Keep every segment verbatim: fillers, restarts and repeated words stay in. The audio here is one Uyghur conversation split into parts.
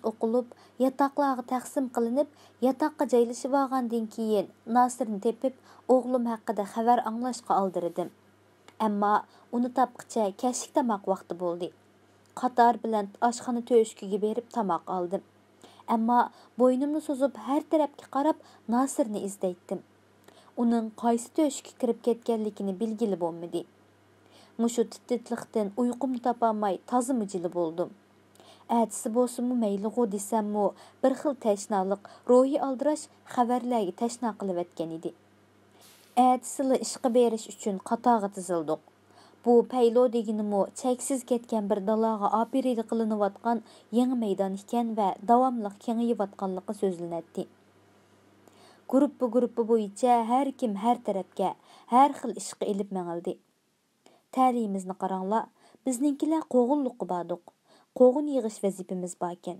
ئوقۇلۇپ، ياتاقلارغا تەقسىم قىلىنىپ، ياتاققا جايلىشىۋالغاندىن كېيىن، ناسىرنى تېپىپ، ئوغلۇم ھەققىدە خەۋەر ئاڭلاشقا ئالدىرىدىم. ئەمما ئۇنى تاپقىچە كەچلىك تاماق ۋاقتى بولدى. قاتار بىلەن ئاشخانا تۆشۈكىگە بېرىپ تاماق ئالدىم. ئەمما بوينۇمنى سوزۇپ، ھەر تەرەپكە قاراپ، ناسىرنى ئىزدەيتتىم. ئۇنىڭ قايسى تۆشۈككە كىرىپ كەتكەنلىكىنى بىلگىلى بولمىدى. مۇشۇ تىت-تىتلىقتىن ئۇيقۇمنى تاپالماي، تازىمۇ جىلە بولدۇم. ئەتىسى بولسىمۇ مەيلىغۇ دېسەممۇ، بىر خىل تەشنالىق، روھىي ئالدىراش خەۋەرلەرگە تەشنا قىلىۋەتكەن ئىدى. ئەتىسىلا ئىشقا بېرىش ئۈچۈن قاتارغا تىزىلدۇق. بۇ پەيلو دېگىنىمۇ چەكسىز كەتكەن بىر دالاغا ئاپىرىدە قىلىنىۋاتقان يېڭى مەيدان ئىكەن ۋە داۋاملىق كېڭىيىۋاتقانلىقى سۆزلىنەتتى. گۇرۇپپا-گۇرۇپپا بويىچە ھەر كىم ھەر تەرەپكە، ھەر خىل ئىشقا ئېلىپ مېڭىلدى. تەلىيىمىزنى قاراڭلار، بىزنىڭكىلەر قوغۇنلۇققا باردۇق. قوغۇن يىغىش ۋەزىپىمىز باركەن.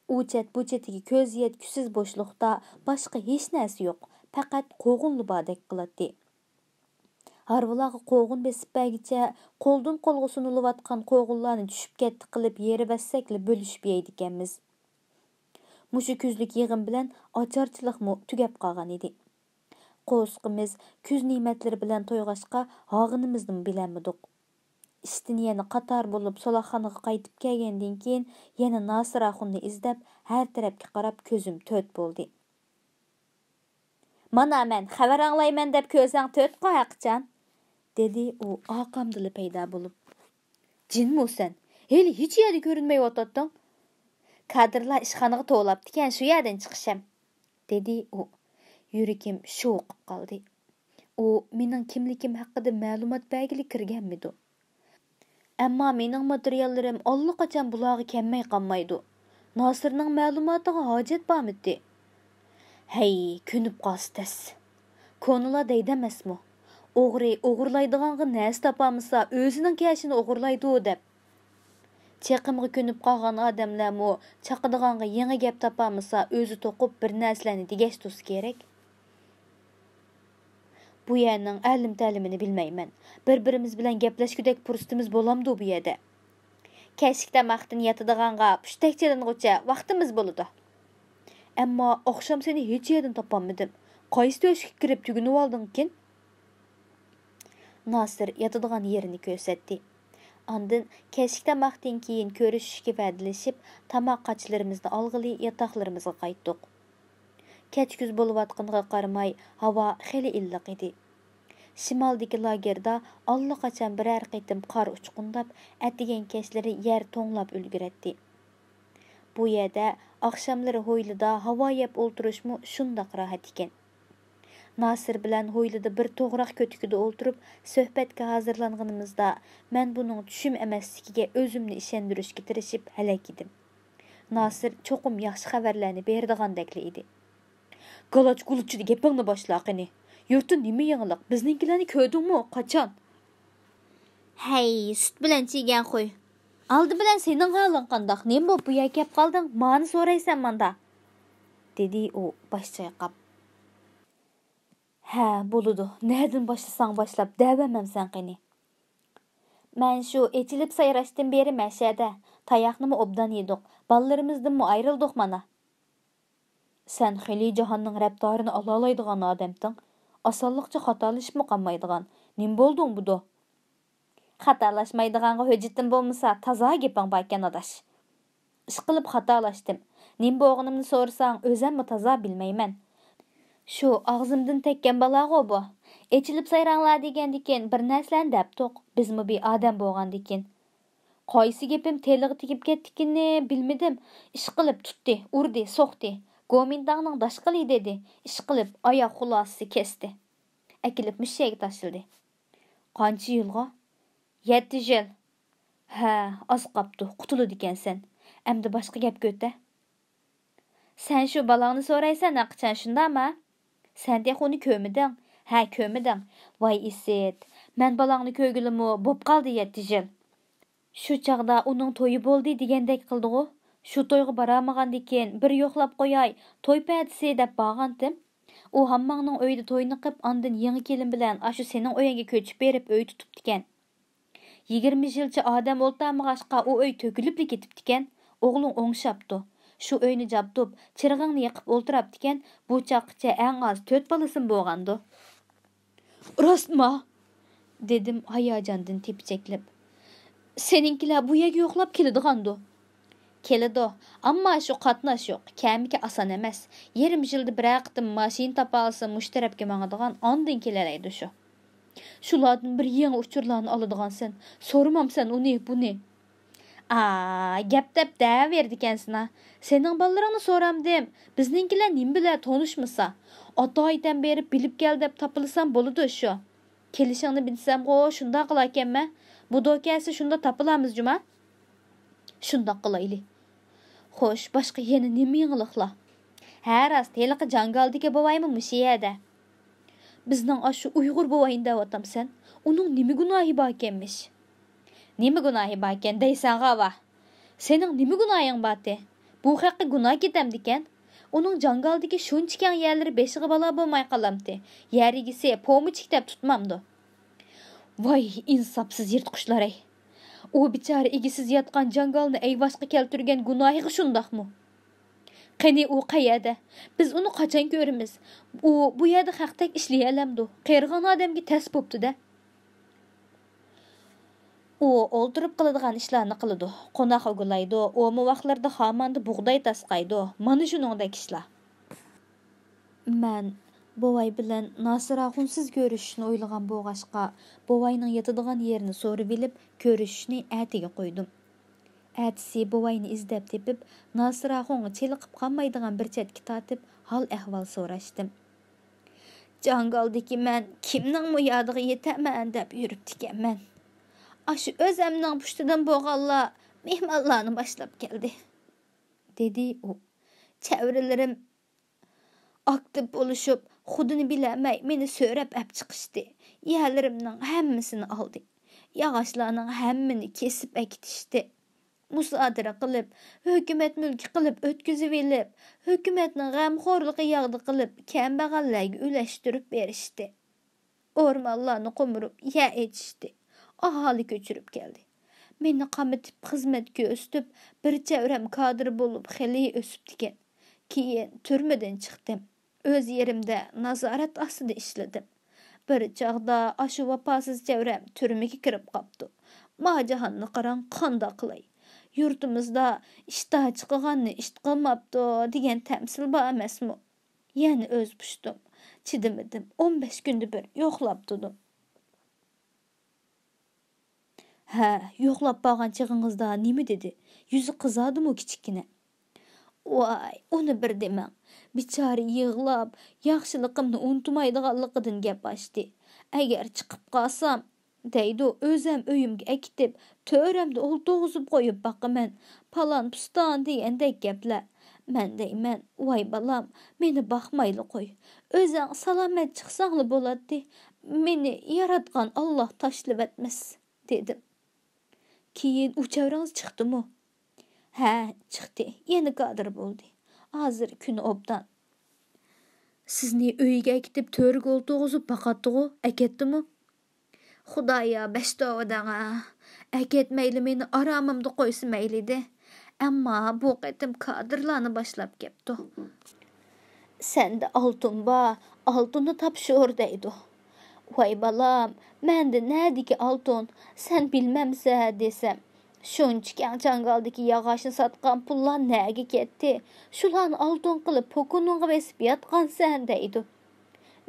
ئۇ چەت-بۇ چېتىگە كۆز يەتكۈسىز بوشلۇقتا باشقا ھېچ نەرسە يوق، پەقەت قوغۇنلا باردەك قىلاتتى. ھارۋىلارغا قوغۇن بېسىپ بەرگىچە، قولدىن قولغا سۇنۇلۇۋاتقان قوغۇنلارنى چۈشۈپ كەتتى قىلىپ يېرىۋەتسەكلا بۆلۈشۈپ يەيدىكەنمىز. مۇشۇ كۈزلۈك يىغىم بىلەن ئاچارچىلىقمۇ تۈگەپ قالغان ئىدى. قورسىقىمىز كۈز نېمەتلىرى بىلەن تويغاچقا، ھاغىنىمىزنىمۇ بىلەلمىدۇق. ئىشتىن يەنە قاتار بولۇپ سولاقخانىغا قايتىپ كەلگەندىن كېيىن، يەنە ناسىر ئاخۇننى ئىزدەپ، ھەر تەرەپكە قاراپ كۆزۈم تۆت بولدى. «مانا مەن خەۋەر ئاڭلايمەن دەپ كۆزەڭ تۆتقۇ ھەقىچان!» دېدى ئۇ ئارقامدىلا پەيدا بولۇپ. «جىنمۇ سەن؟ ھېلى ھېچ يەردە كۆرۈنمەيۋاتاتتىڭ.» «كادىرلار ئىشخانىغا توۋلاپتىكەن، شۇ يەردىن چىقىشىم.» دېدى ئۇ. يۈرىكىم شوقۇپ قالدى. ئۇ مېنىڭ كىملىكىم ھەققىدە مەلۇمات بەرگىلى كىرگەنمىدۇ؟ ئەمما مېنىڭ ماتېرىياللىرىم ئاللىقاچان بۇلارغا كەلمەي قالمايدۇ. ناسىرنىڭ مەلۇماتىغا ھاجەت بارمىتى؟ ھەي، كۆنۈپ قالسا تەس. كونىلار دەيدۇ ئەمەسمۇ؟ «ئوغرى ئوغرىلايدىغانغا نەرسە تاپالمىسا، ئۆزىنىڭ كەشىنى ئوغرىلايدۇ» دەپ. چېقىمغا كۆنۈپ قالغان ئادەملەرمۇ چاقىدىغانغا يېڭى گەپ تاپالمىسا، ئۆزى توقۇپ بىر نەرسىلەرنى دېگەشتۇرسا كېرەك. بۇ يەرنىڭ ئەلىم-تەلىمىنى بىلمەيمەن. بىر-بىرىمىز بىلەن گەپلەشكۈدەك پۇرسىتىمىز بولامدۇ بۇ يەردە؟ كەچلىك تاماقتىن ياتىدىغانغا پۇشتەك چېلىنغۇچە ۋاقتىمىز بولىدۇ. ئەمما ئاخشام سېنى ھېچ يەردىن تاپالمىدىم. قايسى تۆشۈككە كىرىپ تۈگىنىۋالدىڭكىن؟ ناسىر ياتىدىغان يېرىنى كۆرسەتتى. ئاندىن كەچلىك تاماقتىن كېيىن كۆرۈشۈشكە ۋەدىلىشىپ، تاماق قاچىلىرىمىزنى ئالغىلى ياتاقلىرىمىزغا قايتتۇق. كەچ كۈز بولۇۋاتقىنىغا قارىماي، ھاۋا خېلى ئىللىق ئىدى. شىمالدىكى لاگېردا ئاللىقاچان بىرەر قېتىم قار ئۇچقۇنداپ، ئەتىگەن كەچلىرى يەر توڭلاپ ئۈلگۈرەتتى. بۇ يەردە ئاخشاملىرى ھويلىدا ھاۋا يەپ ئولتۇرۇشمۇ شۇنداق راھەت ئىكەن. ناسىر بىلەن ھويلىدا بىر توغراق كۆتۈكىدە ئولتۇرۇپ، سۆھبەتكە ھازىرلانغىنىمىزدا، مەن بۇنىڭ چۈشۈم ئەمەسلىكىگە ئۆزۈمنى ئىشەندۈرۈشكە تىرىشىپ ھەلەك ئىدىم. ناسىر چوقۇم ياخشى خەۋەرلەرنى بېرىدىغاندەكلا ئىدى. «گالاچ-گۇلۇچچىدا گېپىڭنى باشلا قېنى. يۇرتتا نېمە يېڭىلىق؟ بىزنىڭكىلەرنى كۆردۈڭمۇ؟ قاچان؟» «ھەي، سۈت بىلەن چىگەن قوي. ئالدى بىلەن سېنىڭ ھالىڭ قانداق؟ نېمە بولۇپ بۇ يەرگە كەپ قالدىڭ؟ مانى سورايسەن ماندا؟» دېدى ئۇ باش چايقاپ. «ھە، بولىدۇ. نەدىن باشلىساڭ باشلاپ، دەۋەرمەمسەن قېنى.» «مەن شۇ ئېچىلىپ سايراشتىن بېرى مەشەدە. تاياقنىمۇ ئوبدان يېدۇق. بالىلىرىمىزدىنمۇ ئايرىلدۇق مانا.» «سەن خېلى جاھاننىڭ رەپتارىنى ئالالايدىغان ئادەمتىڭ. ئاسانلىقچە خاتالىشىپمۇ قالمايدىغان. نېمە بولدۇڭ بۇدۇ؟» «خاتالاشمايدىغانغا ھۆججىتىم بولمىسا، تازا گېپىڭ باركەن، ئاداش. ئىشقىلىپ خاتالاشتىم. نېمە بولغىنىمنى سورىساڭ، ئۆزەممۇ تازا بىلمەيمەن. شۇ ئاغزىمدىن تەگكەن بالاغۇ بۇ. ئېچىلىپ سايراڭلار دېگەندىكىن بىر نەرسىلەرنى دەپتۇق. بىزمۇ بىر ئادەم بولغاندىكىن.» قايسى گېپىم تېلىغا تېگىپ كەتتىكىنى بىلمىدىم. ئىشقىلىپ تۇتتى، ئۇردى، سوقتى. گومىنداڭنىڭ داشقىلى دېدى. ئىشقىلىپ ئاياغ خۇلاسىسى كەستى. ئەكېلىپ مۇشۇ يەرگە تاشلىدى. «قانچە يىلغا؟» «يەتتە يىل.» «ھە، ئاز قاپتۇ، قۇتۇلىدىكەنسەن. ئەمدى باشقا گەپكە ئۆتە.» «سەن شۇ بالاڭنى سورايسەن ھەقىچان، شۇنداقما؟ سەن تېخى ئۇنى كۆرمىدىڭ.» «ھە، كۆرمىدىڭ.» «ۋاي ئىسىت، مەن بالاڭنى كۆرگىلىمۇ بوپ قالدى يەتتە يىل. شۇ چاغدا ئۇنىڭ تويى بولدى دېگەندەك قىلدىغۇ. شۇ تويغا بارالمىغاندىكىن بىر يوقلاپ قوياي، توي پەدىسى دەپ بارغانتىم. ئۇ ھامماڭنىڭ ئۆيىدە توينى قىپ، ئاندىن يېڭى كېلىن بىلەن ئاشۇ سېنىڭ ئۆيۈڭگە كۆچۈپ بېرىپ ئۆي تۇتۇپتىكەن. يىگىرمە يىلچە ئادەم ئولتۇرمىغاچقا، ئۇ ئۆي تۆكۈلۈپلا كېتىپتىكەن. ئوغلۇڭ ئوڭشاپتۇ. شۇ ئۆينى جابدۇپ، چىرىغىڭنى يېقىپ ئولتۇراپتىكەن، بۇ چاغقىچە ئەڭ ئاز تۆت بالىسىمۇ بولغاندۇ. راستما؟ دېدىم ھاياجاندىن تېپىچەكلەپ. سېنىڭكىلەر بۇ يەرگە يوقلاپ كېلىدىغاندۇ؟ كېلىدۇ، ئەمما شۇ قاتناش يوق، كەمىكى ئاسان ئەمەس. يېرىم يىلدا بىرەر قېتىم ماشىنا تاپالىسا مۇشۇ تەرەپكە ماڭىدىغان، ئاندىن كېلەلەيدۇ شۇ. شۇلاردىن بىر يېڭى ئۇچۇرلارنى ئالىدىغانسەن، سورىمامسەن ئۇنى، بۇنى. ئا، گەپ دەپ دەۋېرىدىكەنسىنا. سېنىڭ بالىلىرىڭنى سورامدىم. بىزنىڭكىلەر نېمە بىلە تونۇشمىسا. ئاتا ئايتەم بېرىپ بىلىپ كەل دەپ تاپىلىسام بولىدۇ شۇ. كېلىشىڭنى بىلسەمغۇ شۇنداق قىلاركەنمەن. بۇ دو كەلسە شۇنداق تاپىلارمىز جۇما. شۇنداق قىلايلى. خوش، باشقا يەنە نېمە يېڭىلىقلار؟ ھە راست، ھېلىقى جاڭگالدىكى بوۋايمۇ مۇشۇ يەردە. بىزنىڭ ئاشۇ ئۇيغۇر بوۋاينى دەۋاتامسەن؟ ئۇنىڭ نېمە گۇناھى باركەنمىش؟ نېمە گۇناھى باركەن دەيسەنغۇ ۋاھ؟ سېنىڭ نېمە گۇناھىڭ بارتى؟ بۇ خەققە گۇناھ كېتەمدىكەن؟ ئۇنىڭ جاڭگالدىكى شۇنچە كەڭ يەرلىرى بېشىغا بالا بولماي قالامتى؟ يەر ئىگىسى پومىچىك دەپ تۇتمامدۇ؟ ۋاي ئىنساپسىز يىرتقۇچلار-ئەي! ئۇ بىچارە ئىگىسىز ياتقان جاڭگالنى ئەيۋاشقا كەلتۈرگەن گۇناھىغا شۇنداقمۇ؟ قېنى ئۇ قەيەردە؟ بىز ئۇنى قاچان كۆرىمىز؟ ئۇ بۇ يەردە خەقتەك ئىشلىيەلەمدۇ؟ قېرىغان ئادەمگە تەس بوپتۇ-دە. ئۇ ئولتۇرۇپ قىلىدىغان ئىشلارنى قىلىدۇ، قوناق ئۇگىلايدۇ، ئۇ مۇ ۋاقىتلىرىدا خاماندا بۇغداي تاسقايدۇ، مانا شۇنىڭدەك ئىشلار. مەن بوۋاي بىلەن ناسىر ئاخۇنسىز كۆرۈشۈشنى ئويلىغان بولغاچقا، بوۋاينىڭ ياتىدىغان يېرىنى سورىۋېلىپ، كۆرۈشۈشنى ئەتىگە قويدۇم. ئەتىسى بوۋاينى ئىزدەپ تېپىپ، ناسىر ئاخۇنغا چېلىقىپ قالمايدىغان بىر چەتكە تارتىپ، ھال-ئەھۋال سوراشتىم. جاڭگالدىكى مەن كىمنىڭمۇ يادىغا يېتەرمەن دەپ يۈرۈپتىكەنمەن. ئاشۇ ئۆزەمنىڭ پۇشتىدىن بولغانلار مېھمانلارنى باشلاپ كەلدى، دېدى ئۇ. چەۋرىلىرىم ئاكتىپ بولۇشۇپ، خۇدىنى بىلەلمەي مېنى سۆرەپ ئەپ چىقىشتى. يەرلىرىمنىڭ ھەممىسىنى ئالدى. ياغاچلارنىڭ ھەممىنى كېسىپ ئەكېتىشتى. مۇسادىرە قىلىپ، ھۆكۈمەت مۈلكى قىلىپ ئۆتكۈزۈۋېلىپ، ھۆكۈمەتنىڭ غەمخورلۇقى ياغدا قىلىپ، كەمبەغەللەرگە ئۈلەشتۈرۈپ بېرىشتى. ئورمانلارنى قومۇرۇپ، يەر ئېچىشتى. ئاھالە كۆچۈرۈپ كەلدى. مېنى قامىتىپ خىزمەت كۆرسىتىپ، بىر چەۋرەم كادىر بولۇپ خېلى ئۆسۈپتىكەن. كېيىن تۈرمىدىن چىقتىم. ئۆز يېرىمدە نازارەت ئاستىدا ئىشلىدىم. بىر چاغدا ئاشۇ ۋاپاسىز چەۋرەم تۈرمىگە كىرىپ قاپتۇ. ما جاھاننى قاراڭ، قانداق قىلاي؟ يۇرتىمىزدا «ئىشتىھا چىقىغاننى ئىت قىلماپتۇ» دېگەن تەمسىل بار ئەمەسمۇ؟ يەنە ئۆز پۇشتۇم. چىدىمىدىم. ئون بەش كۈندە بىر يوقلاپ تۇردۇم. ھە، يوقلاپ بارغان چېغىڭىزدا نېمە دېدى؟ يۈزى قىزاردىمۇ كىچىككىنە؟ ۋاي، ئۇنى بىر دېمەڭ. بىچارە يىغلاپ، ياخشىلىقىمنى ئۇنتۇمايدىغانلىقىدىن گەپ ئاچتى. ئەگەر چىقىپ قالسام، دەيدۇ، ئۆزەم ئۆيۈمگە ئەكېتىپ، تۆرەمدە ئولتۇرغۇزۇپ قويۇپ باقىمەن. پالان پۇستان دېگەندەك گەپلەر. مەن دەيمەن، ۋاي بالام، مېنى باقمايلا قوي. ئۆزەڭ سالامەت چىقساڭلا بولاتتى. مېنى ياراتقان ئاللا تاشلىۋەتمەس، دېدىم. كېيىن ئۇ چەۋرىڭىز چىقتىمۇ؟ ھە، چىقتى. يەنە كادىر بولدى. ھازىر كۈنى ئوبدان. سىزنى ئۆيىگە ئەكېتىپ تۆرگە ئولتۇرغۇزۇپ باقاتتىغۇ، ئەكەتتىمۇ؟ خۇدايا بەشتوۋا دەڭا، ئەكەتمەيلا مېنى ئارامىمدا قويسا مەيلىدى. ئەمما بۇ قېتىم كادىرلارنى باشلاپ كەپتۇ. سەندە ئالتۇن بار، ئالتۇننى تاپشۇر دەيدۇ. ۋاي بالام، مەندە نەدىكى ئالتۇن، سەن بىلمەمسە دېسەم، شۇنچە كەڭ جاڭگالدىكى ياغاچنى ساتقان پۇللار نەگە كەتتى؟ شۇلارنى ئالتۇن قىلىپ پوكۇنۇڭغا بېسىپ ياتقانسەن دەيدۇ.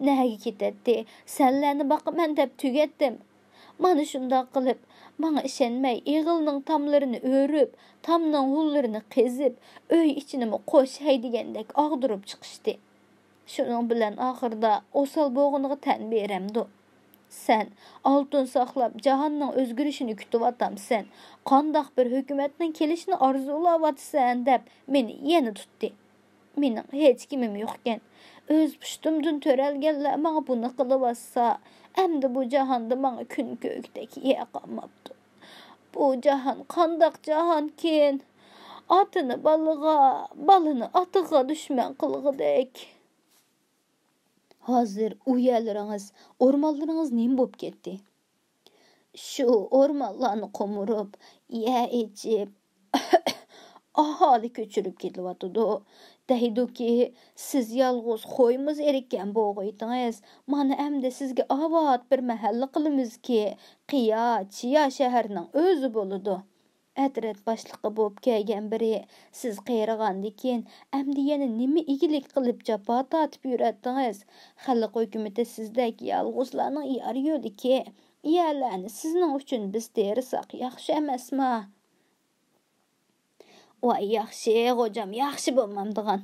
نەگە كېتەتتى؟ سەنلەرنى باقىمەن دەپ تۈگەتتىم. مانا شۇنداق قىلىپ، ماڭا ئىشەنمەي، ئېغىلنىڭ تاملىرىنى ئۆرۈپ، تامنىڭ ھۇللىرىنى قېزىپ، ئۆي ئىچىنىمۇ قوش ھەيدىگەندەك ئاغدۇرۇپ چىقىشتى. شۇنىڭ بىلەن ئاخىرىدا ئوسال بوغىنىغا تەن بېرەمدۇ؟ سەن ئالتۇن ساقلاپ، جاھاننىڭ ئۆزگىرىشىنى كۈتۈۋاتامسەن؟ قانداق بىر ھۆكۈمەتنىڭ كېلىشىنى ئارزۇلاۋاتىسەن؟ دەپ مېنى يەنە تۇتتى. مېنىڭ ھېچكىمىم يوقكەن. ئۆز پۇشتۇمدىن تۆرەلگەنلەر ماڭا بۇنى قىلىۋاتسا، ئەمدى بۇ جاھاندا ماڭا كۈن كۆكتەك يەر قالماپتۇ. بۇ جاھان قانداق جاھانكىن؟ ئاتىنى بالىغا، بالىنى ئاتىغا دۈشمەن قىلغۇدەك. ھازىر ئۇ يەرلىرىڭىز، ئورمانلىرىڭىز نېمە بولۇپ كەتتى؟ شۇ ئورمانلارنى قومۇرۇپ، يەر ئېچىپ، ئاھالە كۆچۈرۈپ كېتىۋاتىدۇ. دەيدۇكى، سىز يالغۇز قوي-مۇز ئېرىككەن بوغۇيتىڭىز، مانا ئەمدى سىزگە ئاۋات بىر مەھەللە قىلىمىزكى، قىيا، چىيا شەھەرنىڭ ئۆزى بولىدۇ. ئەترەت باشلىقى بولۇپ كەلگەن بىرى، سىز قېرىغاندىكىن، ئەمدى يەنە نېمە ئىگىلىك قىلىپ جاپا تارتىپ يۈرەتتىڭىز؟ خەلق ھۆكۈمىتى سىزدەك يالغۇزلارنىڭ يار يۆلىكى. يەرلەرنى سىزنىڭ ئۈچۈن بىز تېرىساق ياخشى ئەمەسما؟ ۋاي ياخشى، غوجام ياخشى بولمامدىغان.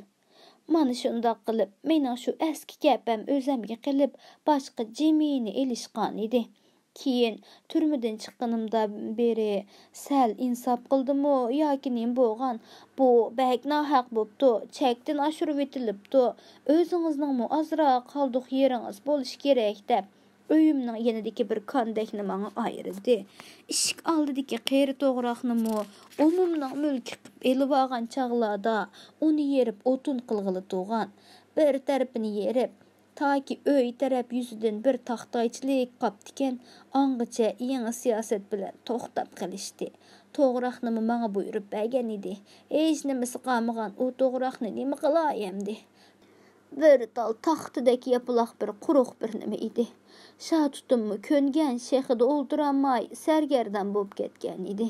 مانا شۇنداق قىلىپ، مېنىڭ شۇ ئەسكى كەپەم ئۆزەمگە قېلىپ، باشقا جىمىنى ئېلىشقان ئىدى. كېيىن تۈرمىدىن چىققىنىمدا بېرى سەل ئىنساپ قىلدىمۇ ياكى نېمە بولغان؟ بۇ بەك ناھەق بوپتۇ، چەكتىن ئاشۇرۇۋېتىلىپتۇ. ئۆزىڭىزنىڭمۇ ئازراق قالدۇق يېرىڭىز بولۇشى كېرەك دەپ، ئۆيۈمنىڭ يېنىدىكى بىر كاندەكنى ماڭا ئايرىدى. ئىشىك ئالدىدىكى قېرى توغراقنىمۇ ئومۇمنىڭ مۈلكى قىلىپ ئېلىۋالغان چاغلاردا ئۇنى يېرىپ ئوتۇن قىلغىلى تۇرغان. بىر تەرىپىنى يېرىپ، تاكى ئۆي تەرەپ يۈزىدىن بىر تاختايچىلىك قاپتىكەن، ئاڭغىچە يېڭى سىياسەت بىلەن توختاپ قېلىشتى. توغراقنىمۇ ماڭا بۇيرۇپ بەرگەن ئىدى. ھېچنېمىسى قالمىغان ئۇ توغراقنى نېمە قىلاي ئەمدى؟ بىر تال تاختىدەك ياپىلاق بىر قۇرۇق بىر نېمە ئىدى. شاتۇتۇممۇ كۆنگەن شېخىدا ئولتۇرالماي سەرگەردان بولۇپ كەتكەن ئىدى.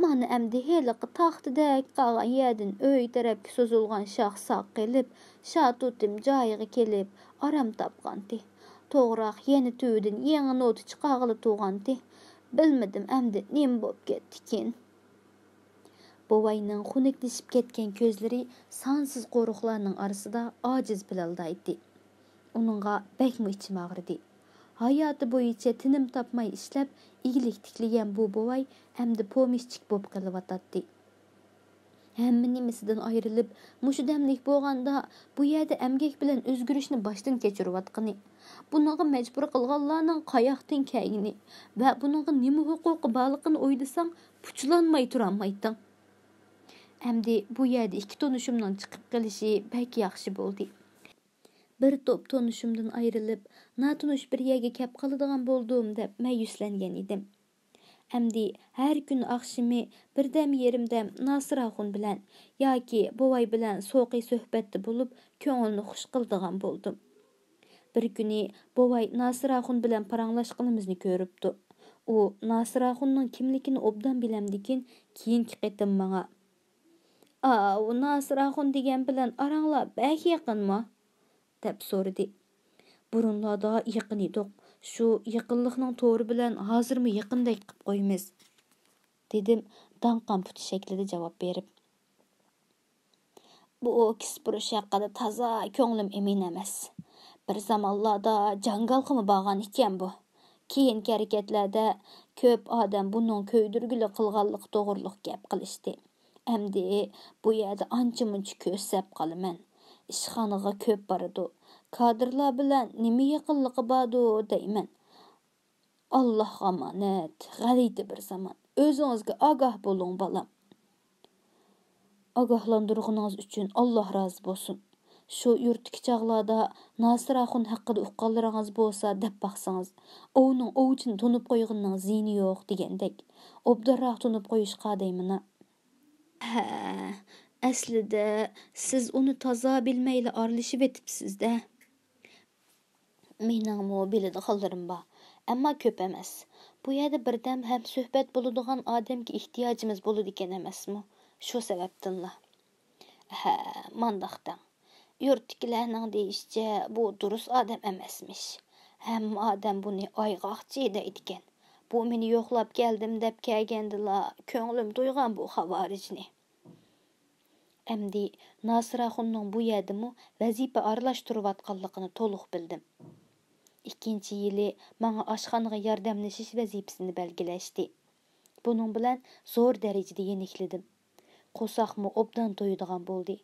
مانا ئەمدى ھېلىقى تاختىدەك قالغان يەردىن ئۆي تەرەپكە سوزۇلغان شاخ ساق قېلىپ، شاتۇتۇم جايىغا كېلىپ ئارام تاپقانتى. توغراق يەنە تۈۋىدىن يېڭى نوتا چىقارغىلى تۇرغانتى. بىلمىدىم ئەمدى نېمە بولۇپ كەتتىكىن. بوۋاينىڭ خۇنۈكلىشىپ كەتكەن كۆزلىرى سانسىز قورۇقلارنىڭ ئارىسىدا ئاجىز پىلىلدايتتى. ئۇنىڭغا بەكمۇ ئىچىم ئاغرىدى. ھاياتى بويىچە تىنىم تاپماي ئىشلەپ، ئىگىلىك تىكلىگەن بۇ بوۋاي ئەمدى پومېشچىك بوپ قېلىۋاتاتتى. ھەممە نېمىسىدىن ئايرىلىپ، مۇشۇ دەملىك بولغاندا، بۇ يەردە ئەمگەك بىلەن ئۆزگىرىشنى باشتىن كەچۈرۈۋاتقىنى، بۇنىڭغا مەجبۇر قىلغانلارنىڭ قاياقتىن كەلگىنى ۋە بۇنىڭغا نېمە ھوقۇقى بارلىقىنى ئويلىساڭ، پۇچىلانماي تۇرالمايتتىڭ. ئەمدى بۇ يەردە ئىككى تونۇشۇمنىڭ چىقىپ قېلىشى بەك ياخشى بولدى. بىر توپ تونۇشۇمدىن ئايرىلىپ، ناتونۇش بىر يەرگە كەپ قالىدىغان بولدۇم دەپ مەيۈسلەنگەن ئىدىم. ئەمدى ھەر كۈنى ئاخشىمى بىردەم يېرىمدەم ناسىر ئاخۇن بىلەن ياكى بوۋاي بىلەن سوقى سۆھبەتتە بولۇپ، كۆڭۈلنى خۇش قىلىدىغان بولدۇم. بىر كۈنى بوۋاي ناسىر ئاخۇن بىلەن پاراڭلاشقىنىمىزنى كۆرۈپتۇ. ئۇ ناسىر ئاخۇننىڭ كىملىكىنى ئوبدان بىلەمدىكىن، كېيىنكى قېتىم ماڭا، «ئاۋۇ ناسىر ئاخۇن دېگەن بىلەن ئاراڭلار بەك يېقىنمۇ؟» دەپ سورىدى. «بۇرۇنلاردا يېقىن ئىدۇق. شۇ يېقىنلىقنىڭ تورى بىلەن ھازىرمۇ يېقىندەك قىپ قويىمىز»، دېدىم داڭقان پۇتى شەكلىدە جاۋاب بېرىپ. بۇ كىسپۇرۇش ھەققىدە تازا كۆڭلۈم ئەمىن ئەمەس. بىر زامانلاردا جاڭگالغىمۇ بارغان ئىكەن بۇ. كېيىنكى ھەرىكەتلەردە كۆپ ئادەم بۇنىڭ كۆيدۈرگىلى قىلغانلىقى توغرۇلۇق گەپ قىلىشتى. ئەمدى بۇ يەردە ئانچە-مۇنچە كۆز سەپ قالىمەن. ئىشخانىغا كۆپ بارىدۇ. كادىرلار بىلەن نېمە يېقىنلىقى باردۇ دەيمەن. ئاللاھقا ئامانەت، غەلىتە بىر زامان. ئۆزىڭىزگە ئاگاھ بولۇڭ، بالام. ئاگاھلاندۇرغىنىڭىز ئۈچۈن ئاللاھ رازى بولسۇن. شۇ يۇرتتىكى چاغلاردا ناسىر ئاخۇن ھەققىدە ئۇققانلىرىڭىز بولسا دەپ باقسىڭىز، ئوۋنىڭ ئوۋچىنى تونۇپ قويغىنىنىڭ زىيىنى يوق دېگەندەك، ئوبدانراق تونۇپ قويۇشقا دەيمىنا. ھە، ئەسلىدە سىز ئۇنى تازا بىلمەيلا ئارىلىشىۋېتىپسىز-دە. مېنىڭمۇ بىلىدىغانلىرىم بار، ئەمما كۆپ ئەمەس. بۇ يەردە بىردەم ھەمسۆھبەت بولىدىغان ئادەمگە ئېھتىياجىمىز بولىدىكەن ئەمەسمۇ؟ شۇ سەۋەبتىنلا. ھە، مانداق دەڭ. يۇرتتىكىلەرنىڭ دېيىشىچە، بۇ دۇرۇس ئادەم ئەمەسمىش. ھەممە ئادەم بۇنى ئايغاقچى دەيدىكەن. بۇ مېنى يوقلاپ كەلدىم دەپ كەلگەندىلا، كۆڭلۈم تويغان بۇ خاۋارىجنى. ئەمدى ناسىر ئاخۇننىڭ بۇ يەردىمۇ ۋەزىپە ئارىلاشتۇرۇۋاتقانلىقىنى تولۇق بىلدىم. ئىككىنچى يىلى ماڭا ئاشخانىغا ياردەملىشىش ۋەزىپىسىنى بەلگىلەشتى. بۇنىڭ بىلەن زور دەرىجىدە يېنىكلىدىم. قورساقمۇ ئوبدان تويىدىغان بولدى.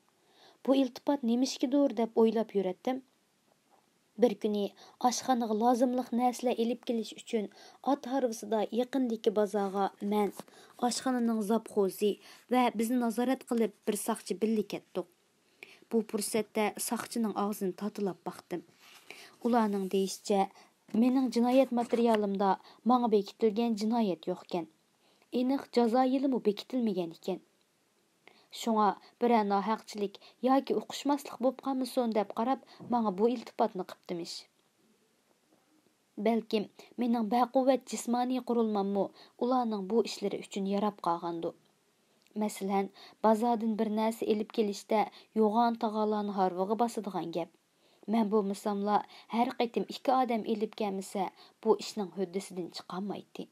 بۇ ئىلتىپات نېمىشقىدۇر دەپ ئويلاپ يۈرەتتىم. بىر كۈنى ئاشخانىغا لازىملىق نەرسىلەر ئېلىپ كېلىش ئۈچۈن ئات ھارۋىسىدا يېقىندىكى بازارغا مەن، ئاشخانىنىڭ زاپخوزى ۋە بىزنى نازارەت قىلىپ بىر ساقچى بىللە كەتتۇق. بۇ پۇرسەتتە ساقچىنىڭ ئاغزىنى تاتىلاپ باقتىم. ئۇلارنىڭ دېيىشىچە، مېنىڭ جىنايەت ماتېرىيالىمدا ماڭا بېكىتىلگەن جىنايەت يوقكەن. ئېنىق جازا يىلىمۇ بېكىتىلمىگەن ئىكەن. شۇڭا بىرەر ناھەقچىلىك ياكى ئۇقۇشماسلىق بوپ قالمىسۇن دەپ قاراپ، ماڭا بۇ ئىلتىپاتنى قىپتىمىش. بەلكىم مېنىڭ بەقۇۋۋەت جىسمانىي قۇرۇلماممۇ ئۇلارنىڭ بۇ ئىشلىرى ئۈچۈن ياراپ قالغاندۇ. مەسىلەن، بازاردىن بىر نەرسە ئېلىپ كېلىشتە يوغان تاغارلارنى ھارۋىغا باسىدىغان گەپ. مەن بولمىساملا، ھەر قېتىم ئىككى ئادەم ئېلىپ كەلمىسە، بۇ ئىشنىڭ ھۆددىسىدىن چىقالمايتتى.